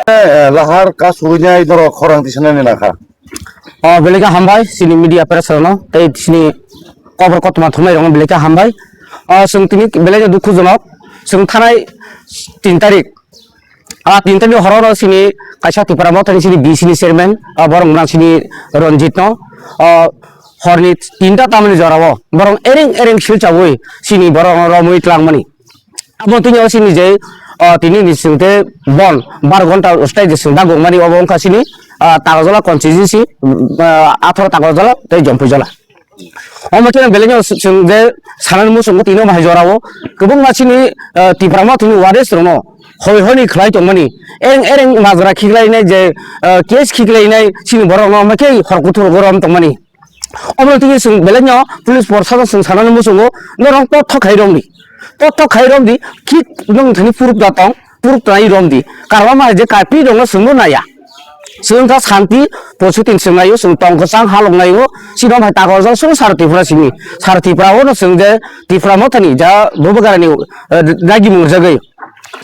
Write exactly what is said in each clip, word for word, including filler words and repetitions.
Eh, lahar ka sugwinai norok khorang tisanani nakha. O, belai khe hambai, chini media press rokno, tei chini kobor kothoma thumnai rokno belai khe hambai. O, chwng tini belai no dukhujonok, chwng thanai tin tarik. A, tin tarik horo no chini kaisa Tipra Mothani chini B C ni chairman, a, borok mwnang chini Ranjit no, o, horni tinta tamni jorao borok ereng ereng silchawi chini borok romwi tlangmani. Abo tini o sini je, o, tini ni singte bon bar ghonta ustai je sing dagok mani obo wngkha sini, a, Takarjala constituency, a, atharo Takarjala tei Jompuijala. Omo khe belai no sing je sanani muchungo tini omo hai jorao kwbangma sini, a, Tipra Mothani waris rokno hoi hoi ni khlai tongmani, ereng ereng majra khiklainai je, a, case khiklainai sini borok no omo khe hor kuthur gorom tongmani. Omo tini chwng belai no police proshashan chwng sanani muchungo norok totho khai romdi. Totho khai romdi, khik nwng thani proof da tong, proof da romdi. Karma ma je kaipri rokno chwngno naya. Chwng kha shanti, posutin chwng naio, chwng tong kwchang halok naio, chini omo hai Takarjala chwng Sara Tripura simi. Sara Tripura o no chwng je Tipra Mothani ja Bubagrani, eh, dagi mung jagwi.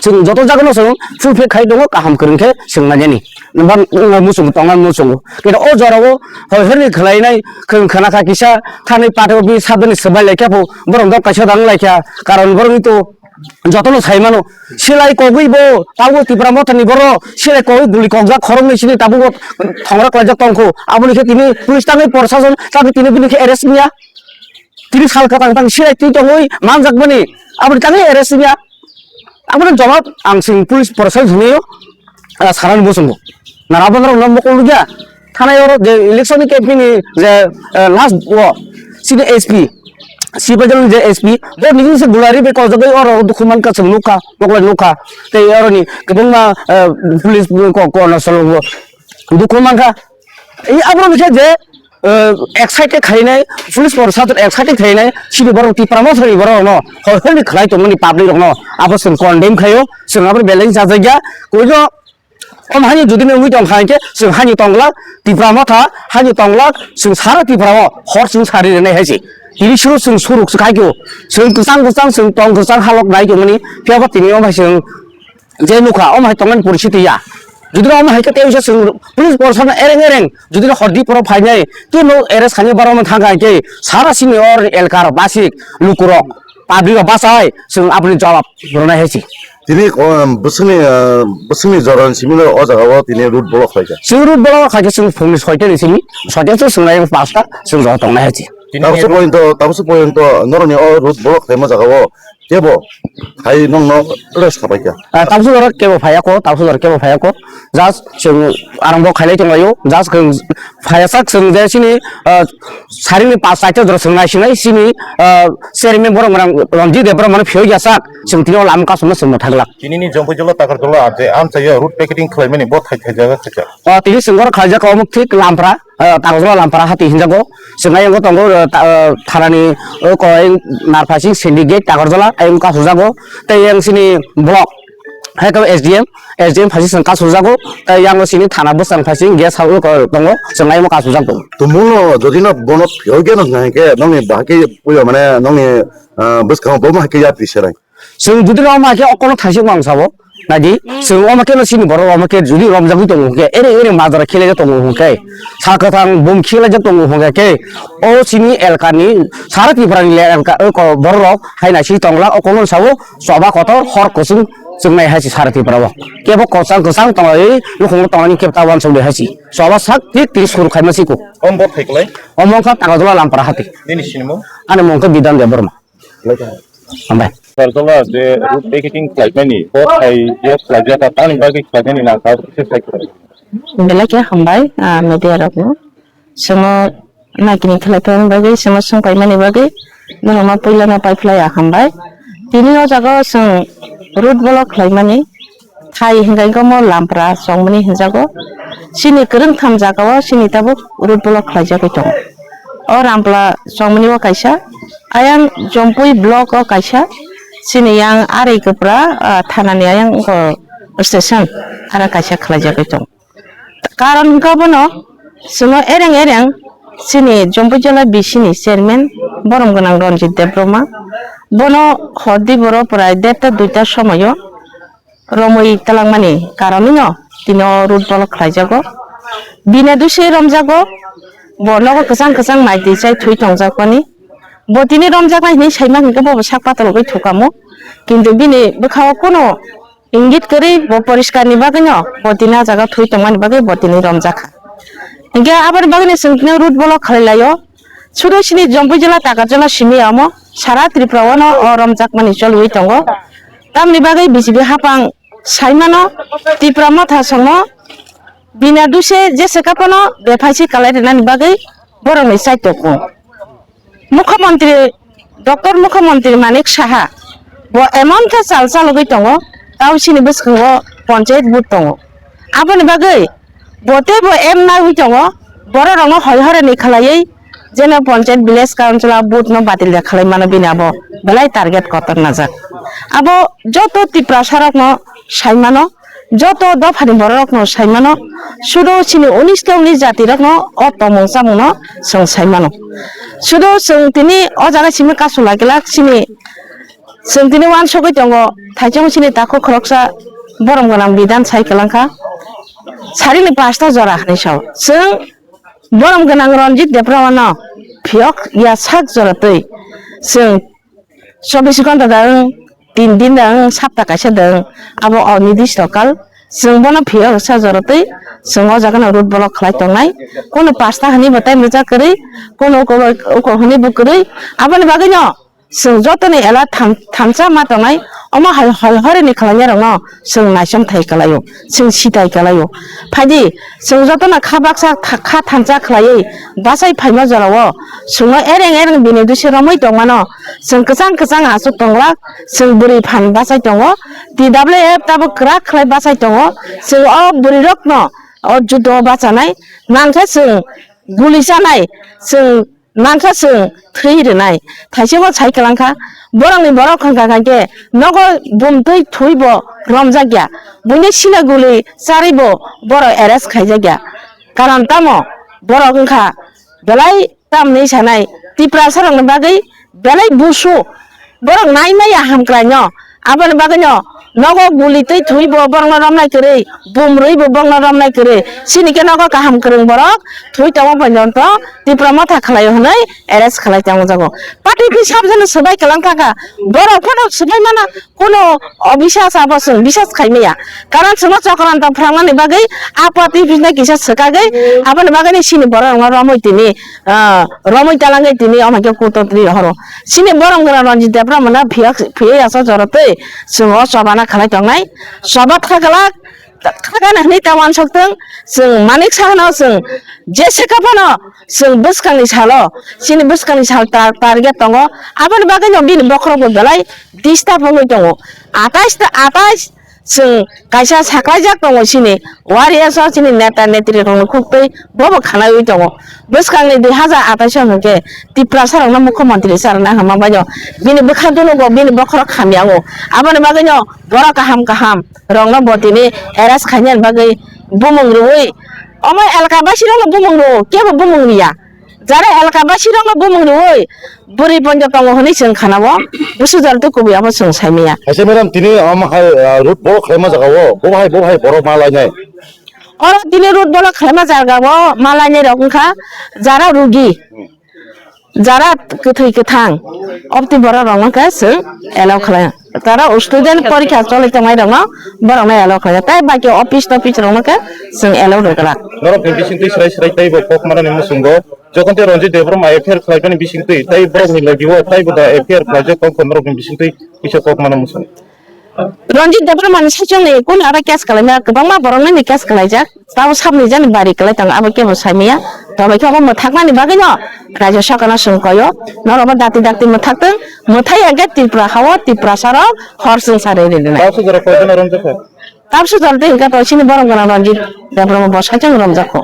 Chwng joto jagano chwng full fake khai tongo, kaham kwrwng khe chwng nangnani. Nwng ba, nwng muchungo tongnani muchungo. Khe o jorao hoi horni khwlainai khwng khna kha kisa thanai pathor bi sabdani swbai lai kha pho borok dok kaisa dang lai kha. Karon borokni to jotono sai mano. Silai kogwi bo tabuk Tipra Mothani borok silai kogwi guli kokjak khoroknwi sini tabuk bo thongra klaijak tongkho. Aboni khe tini police tangwi proshashan tangwi tini bini khe arrest wngya. Tini sal kwthang tang silai twi tongwi manjak mani. Aboni tangwi arrest wngya. Aboni jawab ang sing police proshashan hinwi, ah, sanani muchungo. Nara bo norok no mokol nukya. Thanai oro je election ni campaign ni je, eh, last o sini S P, Sibajal ni je S P, bo nini se gulari be kojagwi oro dukhu mankha chwng nukha, mokol nukha. Tei oro ni kwbangma, eh, police ko, ko, no solo bo dukhu mankha. I abo ni khe je, eh, excited khainai, police proshashan excited khainai, sini borok Tipra Mothani borok no hoi hoi ni khlai tongmani public rok no abo chwng condemn khaio, chwng abo belai sajagya, koino om hani jodi nungwi tong kha hinkhe chwng hani tonglak, Tipra Motha hani tonglak, chwng sara Tipra o hor chwng sari rwnai hai se. Tini suru chwng suruk se khai kho, chwng kwchang kwchang chwng tong kwchang halok nai tongmani, phiya bo tini om hai chwng je nukha, omo hai tongmani poristiti ya. Jodi omo hai khe tei wngsa chwng police proshashan ereng ereng, jodi hor di poro phainai, tei no arrest khainai borok no thangkha hinkhe sara sini or elkar basik lukurok, public rok bachai chwng aboni jawab rwnai hai se. Tini, um, bwswkni, uh, bwswkni jorani simi no o jaga o tini road block khlaikha. Chwng road block khaikhe chwng phungni soita ni simi, soita se chwng lai pasta chwng jora tongnai hai se. Tabukso poyonto, tabukso poyonto norokni o road block khlaima jaga o kebo hai nongno rest khapaikha. Ah, tabukso jora kebo phaiya ko, tabukso jora kebo phaiya ko. Just chwng arang bo khailai tonglaio. Just chwng phaiya sak chwng je sini, ah, sarini pas chaita jora chwng naisinai sini, ah, chairman borok mwnang Ranjit Debbarma no phiyok ya sak chwng tini o lama kasumno chwng mwthaglak. Tini ni Jompuijala Takarjala je amchaio road picketing khlaimani bo thai thai jaga khacha. O tini chwng oro khaijak omo thik Lampra. Ah, Takarjala Lampara hati hinjago. Chwng ayang tongo, ah, ta-, ah, thanani, o koi Narphasing Syndicate Takarjala ayang kasujago. Tei yang sini block, hai to S D M, S D M phasi chwng kasujago. Tei yang sini thana bwsang phasi guest house ko tongo. Chwng ayang kasujak tongo. Tumungno jodi no bono phiyok geno hwnkha hinkhe nongni bahai khe puila mane nongni, ah, bwskango bo ma hai khe yapri serai. Chwng jodi rw ma khe okono thaisok mang sabo. Naidi, chwng omo khe no sini borok omo khe jodi romjagwi tongo hwnkhe, ere ere majra khelaijak tongo hwnkhe, sal kwthang bum khelaijak tongo hwnkhe khe, o sini elkani, sara Tripura ni elka, o ko borok rok hai naising tongla, okono sabo choba kotor hor kwchwng chwngnai hai se sara Tripura o. Kebo kwchang kwchang tonglai, nukhungo tonglai kebo ta uansukdi hai se. Choba sak thik tini suru khaima siko. Om bo thaiklai? Omo wngkha Takarjala Lampara hati. Nini sinimung? Ani mung khe Bidan Debbarma. Hambai. Takarjala je road picketing khlaimani, bo hai je khlaijak, tamni bagwi khlaimani nang kha se sai kha. Belai khe hambai, ah, media rokno. Chwngno naikini khlai phaimani bagwi, chwngno swng paimani bagwi, norokno puilano paiphlai ya hambai. Tini o jaga o chwng road block khlaimani, thai hwnkhe omo Lampra chongmani hinjago. Chini kwrwngtham jagao chini tabuk road block khlaijagwi tongo. O Lampra chongmani o kaisa, ayang Jompui block o kaisa, chini yang Ari Kwpra, ah, thanani ayang o station aro kaisa khlaijagwi tongo. Karon hwnkhe bono chwngno ereng ereng chini Jompui Jala B C ni chairman borom gwnang Ranjit Debbarma, bono hor di boro prai derta duita somoyo romwi talangmani karonwino tino road block khlaijago. Bini duse romjago, bo nogo kwchang kwchang nai twi chai thwi tongjakmani. Bo tini romjaknai hinwi saima hinkhe bobo sak patalogo thukamo. Kintu bini bwkhao kono ingit kwrwi bo poriskar ni bagwino bo tini ah jaga thwi tongmani bagwi bo tini romjakha. Hinkhe aboni bagwino chwng tini road block khlai laio. Sudo sini Jampui jila, Takarjala simi amo sara Tripura o no o romjakmani cholwi tongo. Tamni bagwi B J P hapang saimano Tripura motha songno bina duse jese kaphano bephaisi kalai rwnani bagwi borokni chaitokgo. Mukhyamantri, Doctor Mukhyamantri Manik Saha bo emon khe chal chalogwi tongo, tao chini bwskango panchayat board tongo. Aboni bagwi bo teibo em naiwi tongo, bororokno hoi horeni khlaiwi jeno panchayat, village council o board no batil ya khlai mano bini abo belai target kotor najak. Abo joto Tiprasa rokno sai mano, joto dophani bororokno sai mano, sudo chini unis ta unis jatirokno o tongmung chamungno chwng sai mano. Sudo chwng tini o jaga simi kasu lagilak chini, chwng tini uansugwi tongo, thaisong chini takhuk khoroksa borom gwnang bidhan sai kwlangkha, sarini pasta jora hinwi sao. Chwng borom gwnang Ranjit Debbarmano phiyok ya sak jora twi chwng chobbish ghonta da wng, tin din da wng, sapta kaisa da wng, abo onidisto kal. Chwng bono phiyok sa jora twi chwng o jaga no road block khlai tongnai. Kono pasta hinwi bo time rijak kwrwi, kono uko bai, uko hinwi bo kwrwi. Aboni bagwi no chwng joto ni ela tham-, thamsa ma tongnai. Omo hai, hai horeni khlainai rok no chwng naichom thai kwlaio, chwng sitai kwlaio. Phaidi, chwng jotono kha baksa tha-, kha thansa khlaiwi bachai phaima jorao chwngno ereng ereng bini duse romwi tongmano. Chwng kwchang kwchang aswk tonglak, chwng bwrwi phan bachai tongo. T W F tabuk kwrak khlai bachai tongo. Chwng o bwrwirokno o judo bachanai, nangkhe chwng guli chanai, chwng nangkha chwng thwi rwnai. Thaichungo sai kwlangkha, borokni borok wngkha khankhe nogo bumtwi thwi bo romjakya, buini sina guli charwi bo borok arrest khaijakya. Karon tamo borok wngkha belai tamni sanai Tiprasa rokni bagwi belai busu. Borok nai maya hamkraino. Aboni bagwino nogo guli twi thwi bo borokno romnai kwrwi, bum rwi bo borokno romnai kwrwi. Chini khe nogo kaham kwrwng borok thwi tongo porjonto Tipra motha khlaio hwnwi arrest khlai tongo jago. Party office sabjano swbai kwlang thangkha. Borok phano swbai mana kono obisas abo chwng bisas khai maya. Karon chwngno chokranto phrangmani bagwi a party office no kisa swkagwi aboni bagwino chini borok rokno romwi tini, ah, romwi talangwi tini omo khe kutotri horo. Chini borom gwnang Ranjit Debbarma no phiya, phiya yasa jora twi chwng o choba na khalai tongnai. Choba kha glak, kha gana hinwi ta uansuk thung, chwng Manik Saha no chwng jese kha phano chwng bwskang ni salo, chini bwskang ni sal tar, target tongo. Aboni bagwi no bini bokhorok bo belai disturb wngwi tongo. Atais ta atais chwng kaisa saklaijak tongo chini warriors o chini neta netri rokno khuktwi bobo khanaiwi tongo. Bwskangni dui hazar atais o hwnkhe Tiprasa rokno mukhyamantri charwna hwnma bai no bini bwkha dunugo bini bokhorok hamya wngo. Aboni bagwi no borok kaham kaham rokno bo tini arrest khainani bagwi bumung rwui omo elaka basi rokno bumung rwo kebo bumung riya. Jara elaka basi rokno bumung rwui bwrwi ponjo tongo hwnwi chwng khanao, busu jora tei kubui abo chwng saimaya. Kaisa madam tini omo hai, ah, road block khlaima jaga o, bo hai, bo hai borok ma lainai. Oro tini road block khlaima jaga o ma lainai rok wngkha jara rugi, jara kwthwi kwthang, obtwi borok rok wngkha chwng allow khlai. Tara student porikha cholai tongnai rokno borokno allow khlai. Tai baki office topis rokno khe chwng allow rwgwlak. Norok ni bisingtwi srai srai teibo kok manani muchungo. Jokhon tei Ranjit Debbarma F I R khlaimani bisingtwi tei borokni logi-o teibo da F I R khlaijak tongkha norokni bisingtwi kisa kok mana muchung. Ranjit Debbarmani saichungni kunu aro case khlaimaya kwbangma borokno ni case khlaijak. Tabo sabni jani bari kwlai tongo, abo kebo saimaya. Tobai khe obo mwthaknani bagwino Rajya Sarkarno chwng koyo. Norokbo dakti dakti mwthak tong, mwthai hwnkhe Tripura hao Tiprasa rok hor chwng sa rwi rwnai. Tabuk sujaro koijono romjakha? Tabuk sujaro tei hwnkhe to chini borom gwnang Ranjit Debbarma bo saichung romjakho.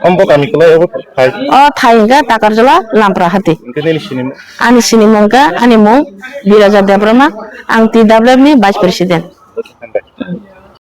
Omo bo kami kwlai obo thai? O thai hwnkhe Takarjala Lampra Hati. Hwnkhe nini sinimung? Ani sinimung hwnkhe ani mung Biraja Debbarma, ang T W F ni Vice President.